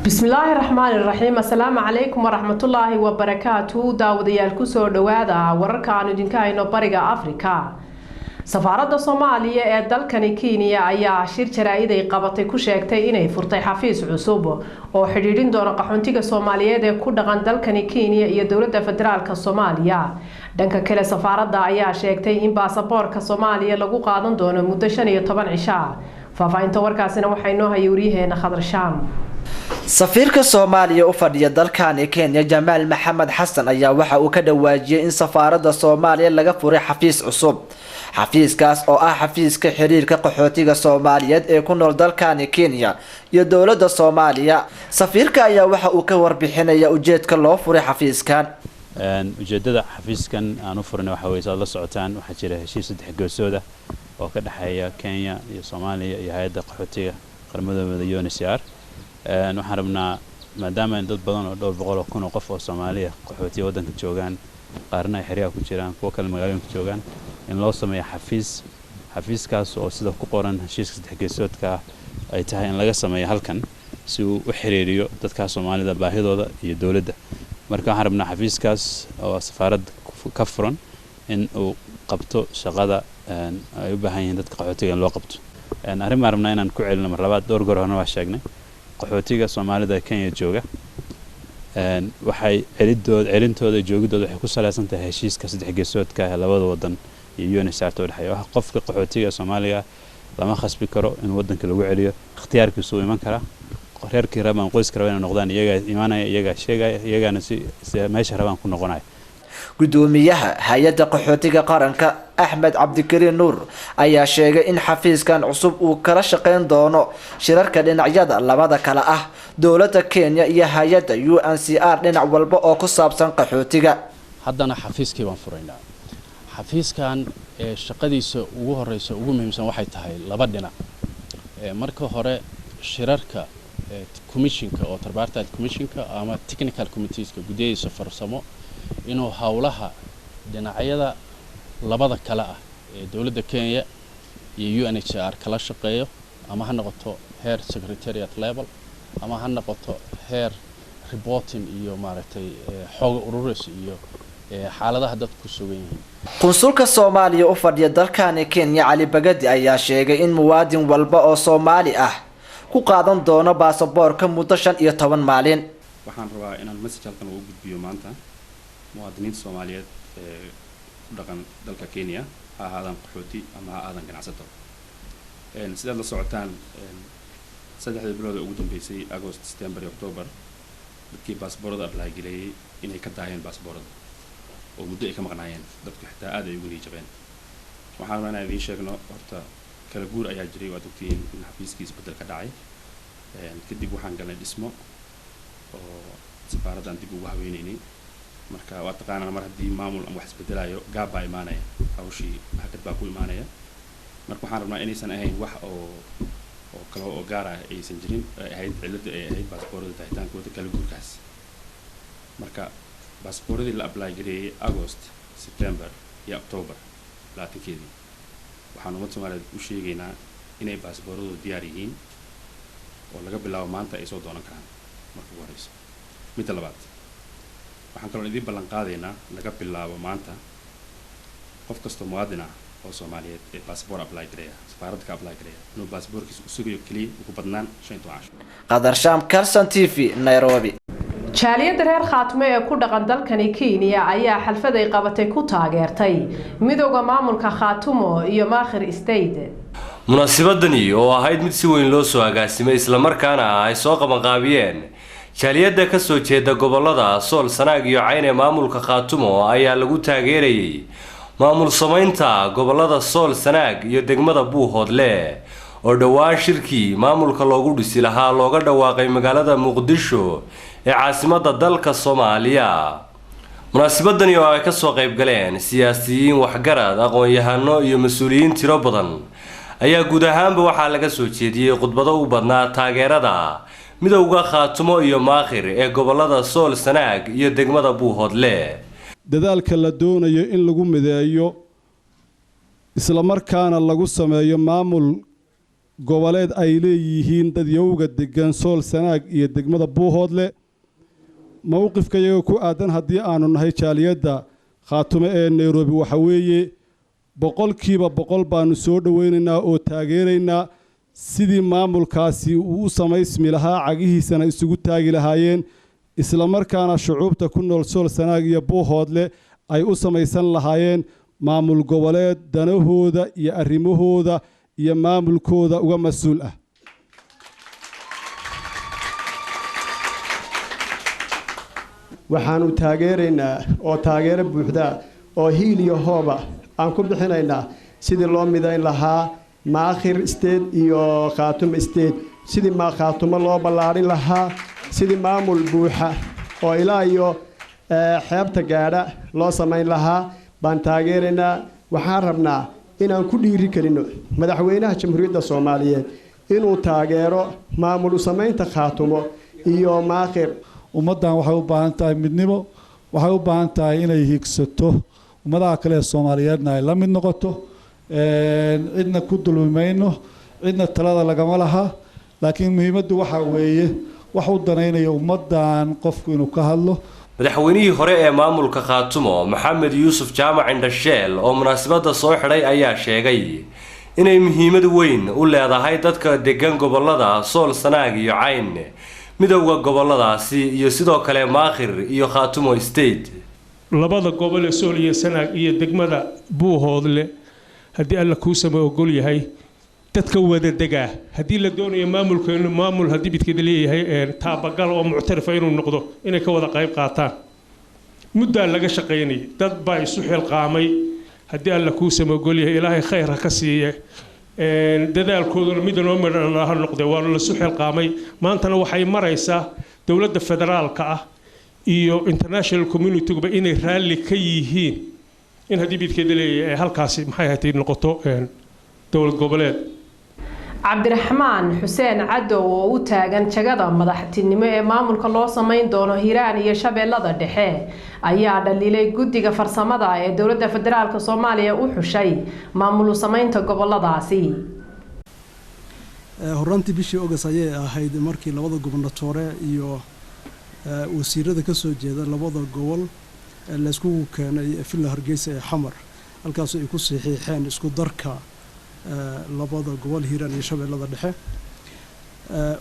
Bismillaahi raxmaani raxiim. Assalaamu calaykum waraxmatullaahi wabarakaatu. Daawadayaal, kusoo dhawaada wararka aanu idinka hayno Bariga Afrika. Safaaradda Soomaaliya ee dalkani Kenya ayaa shir jaraa-id ay qabatay ku sheegtay inay furtay xafiis cusub oo xidhiidhin doona qaxoontiga Soomaaliyeed ee ku dhaqan dalkani Kenya iyo dowladda federaalka Soomaaliya. Dhanka kale, safaaradda ayaa sheegtay in baasaboorka Soomaaliya lagu qaadan doono muddo 15 cisha. Faahfaahinta warkaasina waxaa inoo hayay waryaheena Khadar Shaam. Safiirka Soomaaliya u fadhiya dalkani Kenya, Jamaal Maxamed Xasan, ayaa waxa uu ka dhawaajiyey in safaaradda Soomaaliya laga furay xafiis cusub, xafiiskaas oo ah xafiiska xiriirka qaxootiga Soomaaliyeed ee ku nool dalkani Kenya iyo dowladda Soomaaliya. Safiirka ayaa waxa uu ka warbixinaya ujeedka loo furay xafiiskan. Ujeedada xafiiskan aan u furnay waxa weye, saad la socotaan, waxaa jira heshiis saddex geesooda oo ka dhexeeya Kenya iyo Soomaaliya iyo hay-adda qaxootiga Qaramada Midoobay, UNHCR. Waxaan rabnaa, maadaama dad badan oo dhowr boqol oo kun oo qof oo Soomaaliya qaxootiya waddanka joogaan, qaarna ay xeryaha ku jiraan, kuwo kale magaalooyinka joogaan, in loo sameeyo xafiis, xafiiskaas oo sida ku qoran heshiiska saddex geesoodka ah ay tahay in laga sameeyo halkan, si uu u xiriiriyo dadka Soomaalida baahidooda iyo dowladda. Marka waxaan rabnaa xafiiskaas oo safaaradda ka furan in uu qabto shaqada ay u baahan yihiin dadka qaxootiga in loo qabto. Arrin baan rabnaa inaan ku celino mar labaad. Dhowr goor horena waa sheegnay: qaxootiga Soomaalida Kenya jooga waxay celidooda, celintooda, joogidooda waxay ku saleysan tahay heshiiska saddex geesoodka ee labada wadan iyo UNHCR ta udhexeeya. Wax qofka qaxootiga Soomaaliga lama khasbi karo in wadanka lagu celiyo. Ikhtiyaarkiisu uu iman karaa. Reerkii rabaan, qoyska rabaan inay noqdaan, iyagaa imaanaya, iyagaa sheegaya, iyagaana si meesha rabaan ku noqonaya. Gudoomiyaha hay-adda qaxootiga qaranka, Axmed Cabdikariin Nuur, ayaa sheegay in xafiiskan cusub uu kala shaqeyn doono shirarka dhinacyada labada kale ah, dowladda Kenya iyo hay-adda UNHCR, dhinac walba oo ku saabsan qaxootiga. Haddana xafiiskii baan furaynaa. Xafiiskan ee shaqadiisa ugu horeysa, ugu muhiimsan, waxay tahay laba dhinac. Marka hore, shirarka commissionka oo tripartite commissionka ama technical committeeska, guddiyadiisa farsamo, inuu howlaha dhinacyada labada kale ah ee dowladda Kenya iyo UNHCR kala shaqeeyo, ama ha noqoto heer secretariat level ama ha noqoto heer reporting iyo maaragtay xooga ururis iyo xaaladaha dadku ku sugan yihiin. Qunsulka Soomaaliya u fadhiya dalkani Kenya, Cali Bagadi, ayaa sheegay in muwaadin walba oo Soomaali ah ku qaadan doono baasaboorka muddo 15 maalin. Waxaan rabaa inaan message halkan ugu gudbiyo maanta muwaadiniinta Soomaaliyeed ee ku dhaqan dalka Kenya, ha ahaadaan qaxooti ama ha ahaadaan ganacsato. Sidaad la socotaan, 3dii bilood ee ugu dambeysay, August, September iyo October, dadkii baasboorada apply gareeyey inay ka daayeen baasboorada oo muddo ay ka maqnaayeen, dadku xitaa aad ay ugu niyajabeen. Waxaan rabaa inaan idiin sheegno, horta kala guur ayaa jiray. Waad ogtihiin in xafiiskii isbeddel ka dhacay. Kadib waxaan galnay dhismo oo safaaraddan dib ugu haweynaynay. Marka waa taqaanaa, mar haddii maamul ama wax isbedelayo, gaab baa imaanaya, hawshii hakad baa ku imaanaya. Marka waxaan rabnaa inaysan ahayn wax oo kale oo gaar ah aysan jirin, ay ahayd cilladda ay ahayd baasboorada daahitaankooda, kala guurkaas. Marka baasbooradii la apply gareeyey August, September iyo October 20-keedii, waxaan ummadda Soomaaliyeed u sheegaynaa inay baasbooradooda diyaar yihiin oo laga bilaabo maanta ay soo doonan karaan marka ugu horeyso. Midda labaad, waxaan kaloo idiin ballan qaadaynaa, laga bilaabo maanta, qof kastoo muwaadin ah oo Soomaaliyeed ee baasboor apply gareeya, safaaradda ka apply gareeya, inuu baasboorkiisa u sugayo keliya ugu badnaan 15 casho. Qadar Sham, Carson TV, Nairobi. Jaaliyadda reer Khaatumo ee ku dhaqan dalkani Kenya ayaa xaflad ay qabatay ku taageertay midooda maamulka Khaatumo iyo Maakhir State. Munaasabadani oo ahayd mid si weyn loo soo agaasimay, islamarkaana ay soo qabanqaabiyeen jaaliyadda kasoo jeeda gobolada Sool, Sanaag iyo Cayn ee maamulka Khaatumo, ayaa lagu taageerayay maamul samaynta gobolada Sool, Sanaag iyo degmada Buuhoodle, oo dhowaan shirkii maamulka loogu dhisi lahaa looga dhawaaqay magaalada Muqdisho ee caasimadda dalka Soomaaliya. Munaasabadani oo ay kasoo qayb galeen siyaasiyiin, waxgarad, aqoon-yahano iyo mas-uuliyiin tiro badan ayaa guud ahaanba waxaa laga soo jeediyey khudbado u badnaa taageerada midowda Khaatumo iyo Maakhir ee gobolada Sool, Sanaag iyo degmada Buuhoodle. Dadaalka la doonayo in lagu mideeyo, isla markaana lagu sameeyo maamul. Goboleed ay leeyihiin dadyowga deggan Sool, Sanaag iyo degmada Buuhoodle. Mowqifka iyaga ku aadan, haddii aanu nahay jaaliyadda Khaatumo ee Nairobi, waxa weeye 100% baanu soo dhoweynaynaa oo taageeraynaa sidii maamulkaasi uu u samaysmi lahaa, cagihiisana isugu taagi lahaayeen, islamarkaana shucuubta ku nool Sool, Sanaag iyo Buuhoodle ay u samaysan lahaayeen maamul goboleed danahooda iyo arrimahooda iyo maamulkooda uga mas-uul ah. Waxaanu taageeraynaa oo taageero buuxda oo hiil iyo hooba aan ku bixinaynaa sidii loo midayn lahaa Maakhir State iyo Khaatumo State, sidii Khaatumo loo ballaadhin lahaa, sidii maamul buuxa oo ilaa iyo xeebta gaadha loo samayn lahaa baan taageeraynaa. Waxaan rabnaa inaan ku dhiiri gelinno madaxweynaha Jamhuuriyadda Soomaaliyeed inuu taageero maamul u samaynta Khaatumo iyo Maakhir. Ummaddan waxay u baahan tahay midnimo, waxay u baahan tahay inay hiigsato ummadaha kale ee Soomaaliyeedna ay la mid noqoto. Cidna ku dulmi mayno, cidna talada lagama laha, laakiin muhiimaddu waxaa weeye wax u danaynaya ummaddan qofku inuu ka hadlo. Madaxweynihii hore ee maamulka Khaatumo, Maxamed Yuusuf Jaamac Indhasheel, oo munaasabadda soo xidhay ayaa sheegay inay muhiimad weyn u leedahay dadka degan gobolada Sool, Sanaag iyo Cayn midowda goboladaasi iyo sidoo kale Maakhir iyo Khaatumo State. Labada gobol ee Sool iyo Sanaag iyo degmada Buuhoodle, haddii Alla kuu sama ogol yahay, dadka wada degaa, haddii la doonayo maamulkeenu maamul haddii midkeeda leeyahay taabagal oo muctarifa inuu noqdo, inay ka wada qayb qaataan. Muddaa laga shaqaynayay, dad baa isu xilqaamay. Haddii Alla kuu sama ogol yahay, Ilaahay khayr ha ka siiye, dadaalkooduna mid inoo midhan ha noqde. Waa lasu xilqaamay, maantana waxay maraysaa dowladda federaalka ah iyo international community-guba inay raalli ka yihiin in haddii midkeeda leeyahay ay halkaasi maxay ahayd noqoto dowlad goboleed. Cabdiraxmaan Xuseen Cadow oo u taagan jagada madaxtinimo ee maamulka loo sameyn doono Hiiraan iyo Shabeellada Dhexe ayaa dhaliilay guddiga farsamada ee dowladda federaalk Soomaaliya u xushay maamul sameynta goboladaasi. Horraantii bishii August ayay ahayd markii labada gobernatoore iyo wasiirada ka soo jeeda labada gobol layskugu keenay Villa Hargeysa ee Xamar, halkaasoo ay ku saxiixeen isku darka labada gobol, Hiiraan iyo Shabeellada Dhexe.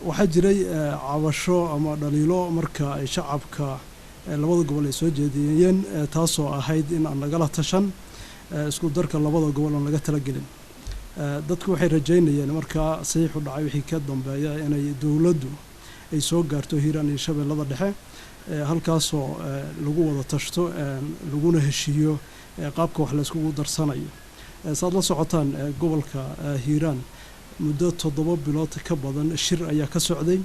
Waxaa jiray cabasho ama dhaliilo marka ay shacabka labada gobol ay soo jeediyeen, taasoo ahayd in aan lagala tashan isku darka labada gobol, aan laga talagelin. Dadku waxay rajaynayeen markaa saxiixu dhacay wixii ka dambeeya inay dowladdu ay soo gaarto Hiiraan iyo Shabeellada Dhexe, halkaasoo lagu wada tashto laguna heshiiyo qaabka wax layskugu darsanayo. Saad la socotaan, gobolka Hiiraan muddo 7 bilood ka badan shir ayaa ka socday,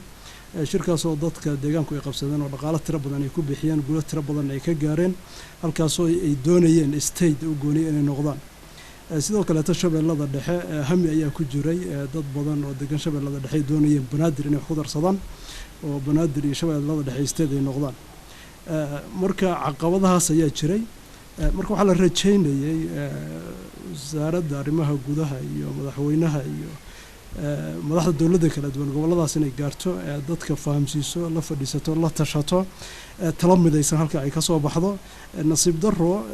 shirkaasoo dadka deegaanku ay qabsadeen oo dhaqaalo tiro badan ay ku bixiyeen, guulo tiro badan ay ka gaareen, halkaasoo ay doonayeen state u gooniya inay noqdaan. Sidoo kaleeto Shabeellada Dhexe hami ayaa ku jiray, dad badan oo degan Shabeellada Dhexe ay doonayeen Banaadir inay wax ku darsadaan oo Banaadir iyo Shabeellada Dhexe state ay noqdaan. Marka caqabadahaas ayaa jiray. Marka waxaa la rajaynayay wasaaradda arrimaha gudaha iyo madaxweynaha iyo madaxda dowladda kala duwan gobolladaas inay gaarto, dadka fahamsiiso, la fadhiisato, la tashato, talo midaysan halka ay ka soo baxdo. Nasiib darro,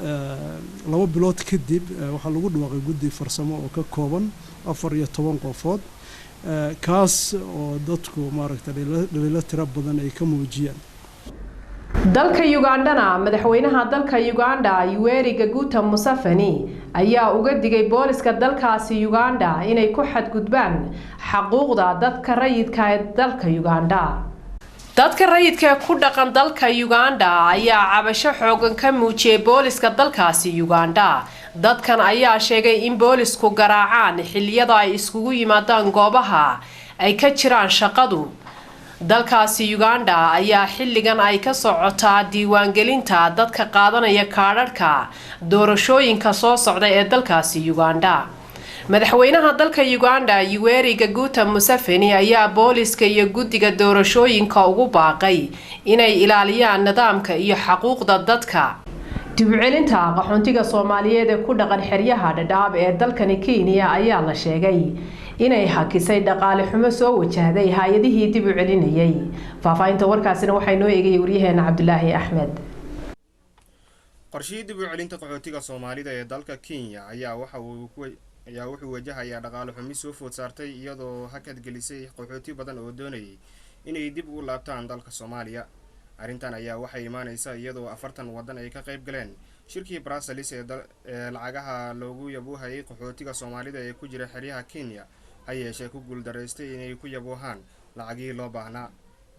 2 bilood kadib waxaa lagu dhawaaqay guddi farsamo oo ka kooban 14 qofood, kaas oo dadku maaragta dhaliilo tiro badan ay ka muujiyeen. Dalka Ugandhana, madaxweynaha dalka Uganda Yoweri Kaguta Museveni ayaa uga digay booliska dalkaasi Uganda inay ku xadgudbaan xaquuqda dadka rayidka ee dalka Uganda. Dadka rayidka ee ku dhaqan dalka Uganda ayaa cabasho xoogan ka muujiyay booliska dalkaasi Uganda. Dadkan ayaa sheegay in boolisku garaacaan xilliyada ay iskugu yimaadaan goobaha ay ka jiraan shaqadu. Dalkaasi Uganda ayaa xilligan ay ka socotaa diiwaangelinta dadka qaadanaya kaadhadhka doorashooyinka soo socda ee dalkaasi Uganda. Madaxweynaha dalka Uganda Yoweri Kaguta Museveni ayaa booliska iyo guddiga doorashooyinka ugu baaqay inay ilaaliyaan nidaamka iyo xaquuqda dadka. Dib u celinta qaxoontiga Soomaaliyeed ee ku dhaqan xeryaha Dhadhaab ee dalkani Kenya ayaa la sheegay inay hakisay dhaqaale xumo soo wajahday hay-adihii dib u celinayay. Faahfaahinta warkaasina waxay noo eegayay waryaheena Cabdulaahi Axmed. Qorshihii dib u celinta qaxootiga Soomaalida ee dalka Kenya ayaa waxa uu ayaa wuxuu wajahayaa dhaqaale xumi soo food saartay, iyadoo hakad gelisay qaxooti badan oo doonayay inay dib ugu laabtaan dalka Soomaaliya. Arrintan ayaa waxay imaaneysaa iyadoo 40 waddan ay ka qayb galeen shirkii Brussels ee lacagaha loogu yabuuhayay qaxootiga Soomaalida ee ku jira xeryaha Kenya, ha yeeshee ku guuldaraystay inay ku yabuuhaan lacagihii loo baahnaa.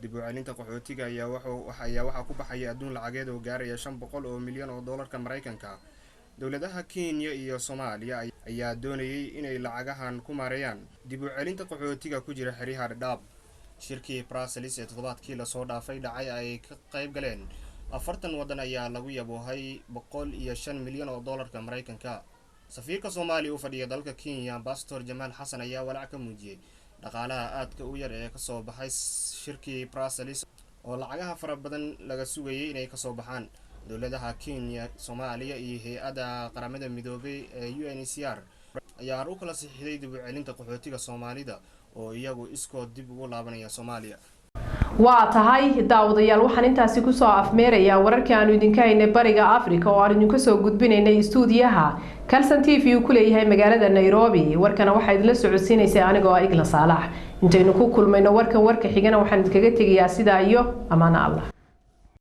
Dib u celinta qaxootiga ayaa waxaa ku baxaya adduun lacageed oo gaaraya 500 oo milyan oo doolarka Maraykanka. Dowladaha Kenya iyo Soomaaliya ayaa doonayay inay lacagahan ku maareeyaan dib u celinta qaxootiga ku jira xeryaha Dhadhaab. Shirkii Brussels ee toddobaadkii lasoo dhaafay dhacay ay ka qayb galeen 40 waddan ayaa lagu yaboohay 105 milyan oo doolarka Maraykanka. Safiirka Soomaaliya u fadhiya dalka Kenya, Ambassador Jamaal Xasan, ayaa walaac ka muujiyey dhaqaalaha aadka u yar ee kasoo baxay shirkii Brussels oo lacagaha fara badan laga sugayay inay kasoo baxaan. Dowladaha Kenya, Soomaaliya iyo hay-adda Qaramada Midoobay ee UNHCR ayaa har u kala sixiday dib u celinta qaxootiga Soomaalida oo iyagu iskood dib ugu laabanaya Soomaaliya. Waa tahay daawadayaal, waxaan intaasi kusoo afmeerayaa wararkii aanu idinka haynay Bariga Africa oo aan idinka soo gudbinaynay istuudiyaha Calson TV uu ku leeyahay magaalada Nairobi. Warkana waxaa idinla socodsiinaysay anigoo Igla Saalax. Intaynu ku kulmayno warkan warka xigana, waxaan idinkaga tegayaa sidaa iyo amaano Allah.